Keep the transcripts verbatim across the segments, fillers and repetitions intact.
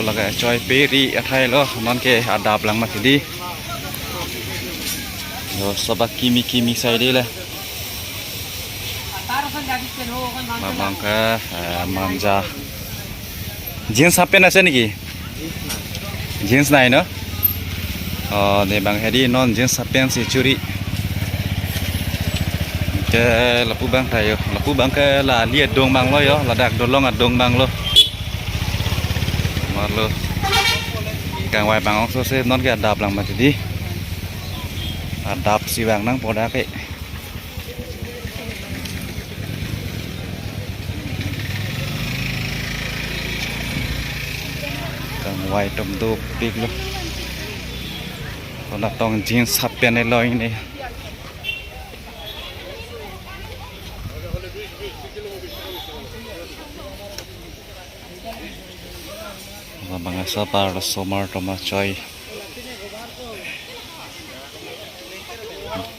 Lake choi pe ri athai lo, non ke adap lang mati di. Yo, sob akimi kimi saide le. Labang ke, eh, manja. Jeans hapen ase niki? Jeans nai no? Oh, ne bang hedi non jeans hapen si churi. Ke lapu bang thayo, lapu bang ke la ali adung bang lo yo, ladak dolong adung bang lo. Marlo. Kangvai bang ongso se non ke adap lang mati di. Adap si bang nangpo dak ke. Kangvai atum dopik lo. Konatong jeans hapen lo ini. Labang asapar somar toma choi.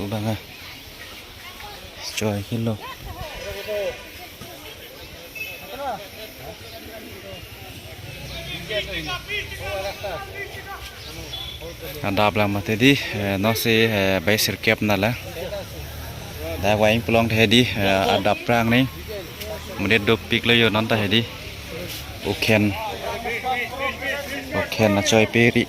Labang a choi kilo. Adap lang mati di, eh, non si, eh, bai sirkep nala. Dak wai inglong the di, eh, adap prang ni. Mudet dopik lo yo non ta hedi. Ukhen. Ukhen achoi pe ri.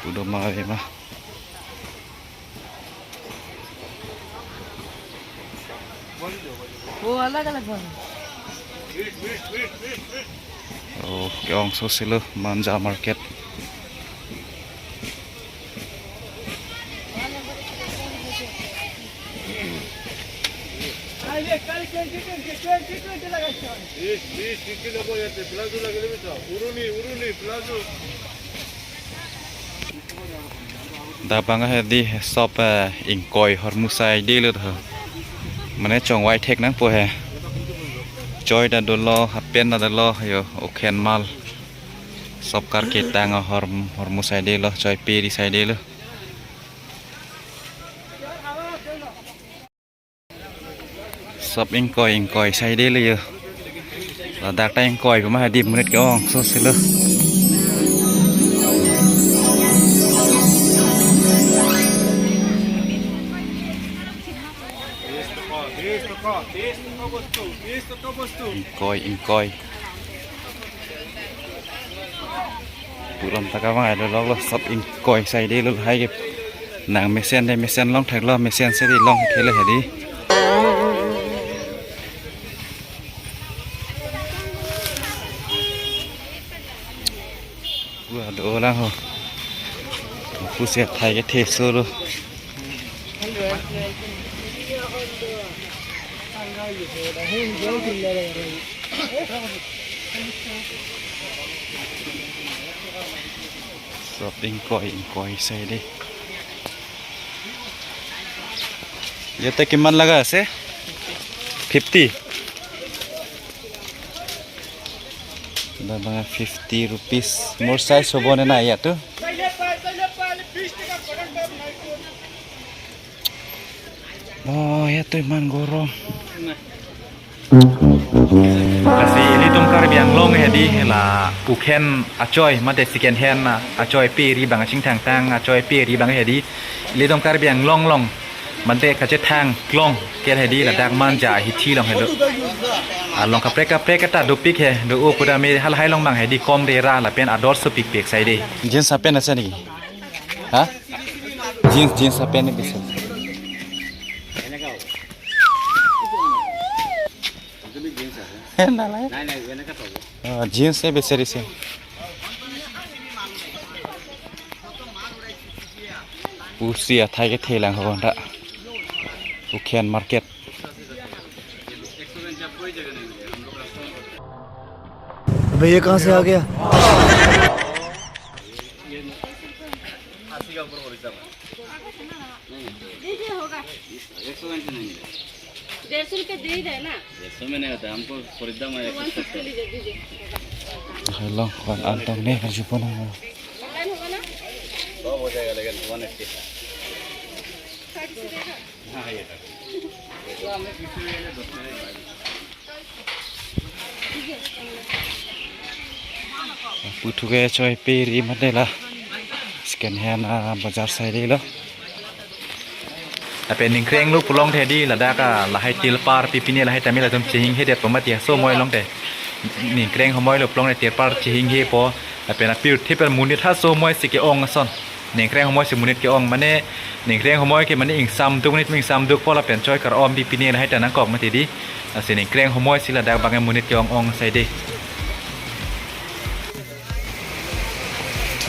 Pudo ma ave ma. वो अलग अलग बन। Oh, ke-ongso si lo Manja Market. Dak bang hedi sob, eh, ingkoi hormu saide lo tho. Mane chongvai thek nangpo he. Choi ta dolo, hapen ta dolo, yo, ukhen mal. Sob karketang ahormu, hormu saide lo, choi pe ri saide lo. Sob ingkoi ingkoi saide lo yo. Ladak ta ingkoi pu ma hedi, monit ke-ongso si lo. Ingkoi ingkoi. Pulam ta kavang ai lo, lo, lo, sob ingkoi saide lo, hai ke nang mesen de, mesen long thek lo, mesen si di long thek lo hedi. Wah, do lang ho. Pusi athai kethe so lo. Sob ingkoi ingkoi saide. Yate kiman laga ase? Fifty. Dak bang fifty rupees. More size hobo ne na ya tu? Oh, ya tu iman gorom. Lasi ilitum Karbi Anglong hedi la ukhen achoi mate second hand achoi pe ri bang chingthangtang achoi pe ri bang hedi. Ilitum Karbi Anglong along mate kachethang klong ke hedi ladak Manja hithi along helo. Along kaprek kaprek ta dopik he, do o kuda me halahai along bang hedi kom re ra lapen ador sopik pek saide. Jeans hapen ase niki? Ha? Jeans, jeans hapen ni bisa. Nalai. Oh, jeans e bisarise. Pusi athai kethe lang ho ta. Ukhen Market. अबे ये कहाँ से आ गया? दीजिए, होगा। डेढ़ सौ रुपये दे ही रहे ना। डेढ़ सौ में नहीं होता, हमको खरीदना है तो एक सौ सत्तर। Wan fifty लीजिए, दीजिए। Hello, wan antong ne harjupo na. Online होगा ना? सब हो जाएगा, लेकिन one eighty. Puthot ke choi pe ri mate la second hand, ah, bazar side lo. Lapen ningkreng lo pulote di ladak, ah, lahai tilpar pipine lahai tame latum chehinghe det po mati, somoi longte. Ningkreng homoi lo pulote tilpar chehinghepo. Lapen apirthe pen monit ha somoi si ke-ong ason. Ningkreng homoi si monit ke-ong mane, ningkreng homoi ke mane ingsamduk, nit ingsamdukpo lapen choi kar-om pipine lahai ta nangkok mati di. Lasi ningkreng homoi si ladak abang monit ke-ong-ong asai de.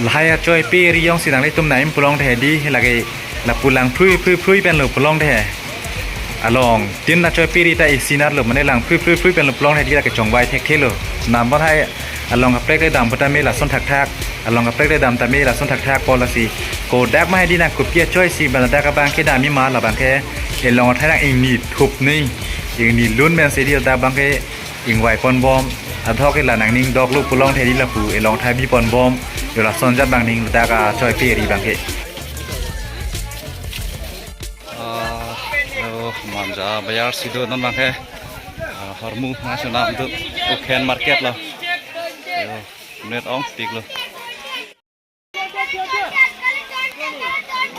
Lahai achoi pe ri jongsi nanglitum nangji pulote di, lake lapu lang phrui phrui phrui pen lo pulote. Along tin achoi pe ri ta isi nat lo mane lang phrui phrui phrui pen lo pulote di lake chongvai thekthe lo. Nambor hai along kaprek le dam pu tame lason thakthak, along kaprek le dam tame lason thakthakpo lasi. Kodak ma hedi nang kopi achoi si ba ladak abang ke damji ma labang ke elong athai nang ingni thup ni, ingni lun pen si di ladak abang ke ingvai ponbom, adhok ke la nangning dok lo pulote di lapu elong thai bi ponbom, yo lason jat abang ning ladak achoi pe ri abang ke. Ah, yo, Manja bazar si do non abang ke. Ah, hormu ngasonam do, Ukhen market lo. Yo, net ongpik lo.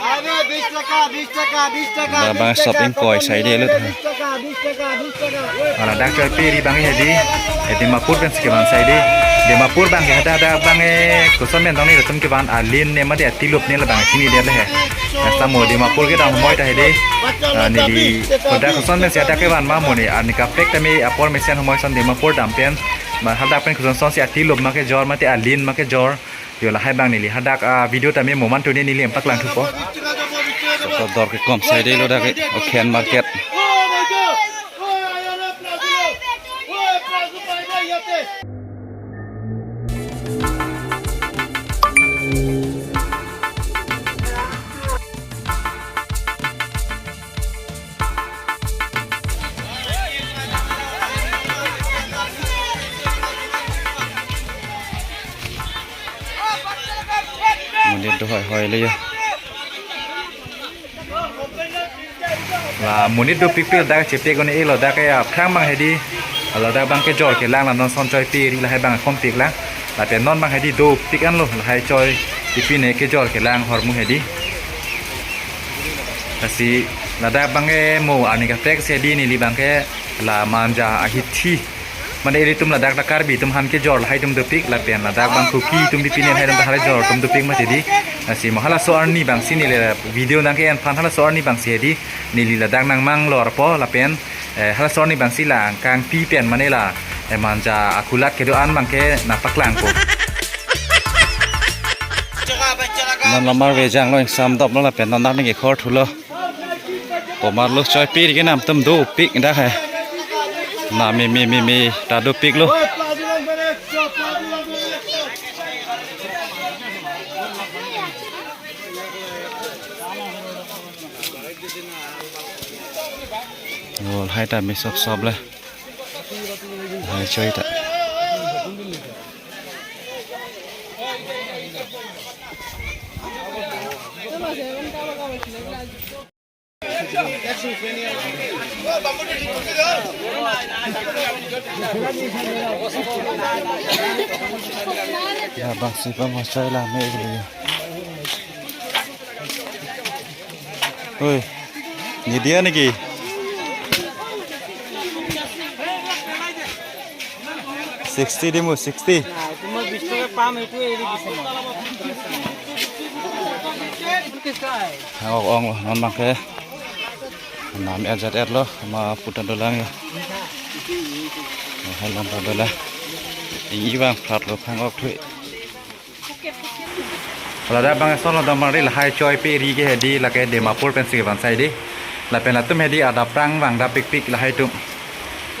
Are, bis taka, bis taka, bis taka, Da abang bis taka, shopping koi sai de lo. Bis taka, bis taka, bis taka. Mana dak choi pe ri abang hedi. Eh, Dimapur pen si kevan sai de. Dimapur abang ke hadak hadak abang, eh, koson pen tong ni latum kevan alin ne mate atilup ne labang chini det le he. Nasa mo Dimapur kedam homoi ta hedi. Ah, neli kodak koson pen si hadak kevan ma mo ne, ah, ne kaprek tame apor mesen homoi ason Dimapur dam pen. Ma hadak pen koson son si atilup ma kejor mate alin ma kejor. Yo lahai abang neli hadak, ah, video tame mo mantu ne neli paklang thupo. Soko dor kekom sai de lo dak ke Ukhen market. Monit do hoi hoi le yo. La monit dopikpik dak chepek un-e lo dak ya aphrang abang hedi. Ladak abang kejor kelang la non son choi pe ri lahai abang kompik lang. Lapen non abang hedi dopik an lo lahai choi pipine kejor kelang hormu hedi. Lasi ladak abang ke mo arni kaprek si hedi neli abang ke la Manja ahithi. Mane ilitum ladak ta Karbi atum aphan kejor lahai atum dopik lapen ladak abang Kuki atum pipine lahai atum ta halajor atum dopik mati di. Lasi mo halaso arni abang si neli video nangke-en aphan halaso arni abang si hedi neli ladak nangmanglorpo lapen, eh, halaso arni abang si la angkang pi pen mane la, eh, Manja akulat kedo-an abang ke nangpaklangpo. Non lamar vejang lo ingsam dop lo lapen non dak ningke khor thulo. Komat lo choi pe ri kenam atum dopik dak he. Na me me me me ta dopik lo. Oh, lahai ta me sop sop le. Lahai choi ta. Ya, bang, si pa mas choi la me gele. Oi, ni dia niki? Sixty di mo, sixty. না, এইটো মই বিশ টকা পাম, এইটো এৰি দিছে মই। Hang ok ong lo, non abang ke. Nam er jat er lo, ma putan dolang ya. Hai long ta dolang. Ini bang plat lo hang ok thui. Ladak abang son lo damari lahai choi pe ri ke hedi lake Dimapur pen si kevan sai di. Lapen latum hedi adap rang vang dapikpik lahai atum.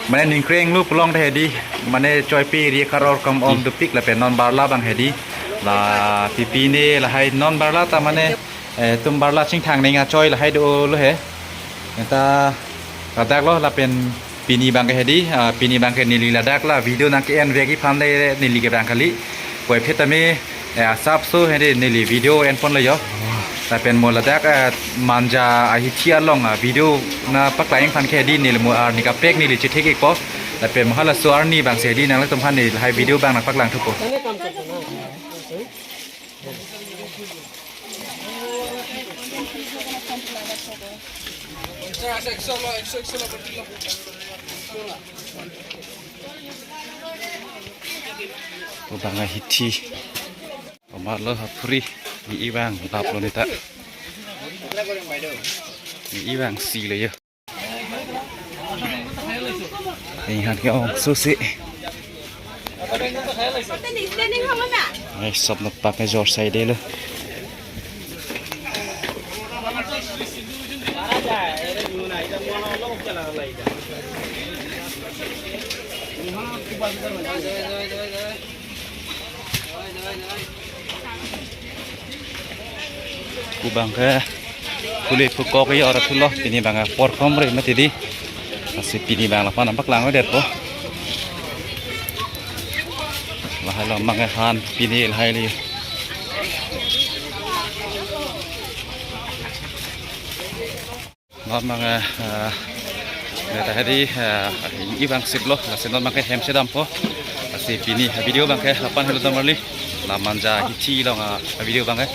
Mane ningkreng lo pulote hedi. Mane choi pe ri karor kam om dopik lapen non barla abang hedi. La pipine lahai non barla ta mane, eh, atum barla chingthang ning achoi lahai dolo he. Enta ladak lo lapen pini abang ke hedi, ah, pini abang ke neli ladak la video nangke-en vek aphan le neli ke abang kali. Puvoiphit tame, eh, asapso hedi neli video enpon lo yo. Lapen mo ladak, eh, Manja ahithi along, ah, video nangpaklang aphan ke hedi neli mo arni kaprek neli chethek-ikpo. Lapen mo halaso arni abang si hedi nanglitum aphan neli lahai video abang nangpaklang thupo. Ko abang ahithi. Komatlo aphuri, ne-e abang laplo neta. Ne-e abang silo yo. Ningkan ke-ong susi. Eh, sop nopak ke jor sai delo. Ko abang ke kuli pukok iyo rat thulo, pini abang ke porkom re mati di. Lasi pini abang lapu-an nangpaklang-edetpo. Lahai lo abang ke han pini lahai li. Abang ke, eh, neta hedi, eh, ne-e abang siplo, lasi non abang ke hem si dampo. Lasi pini video abang ke lapu-an helo damrli. La Manja ahithi along, eh, video abang ke.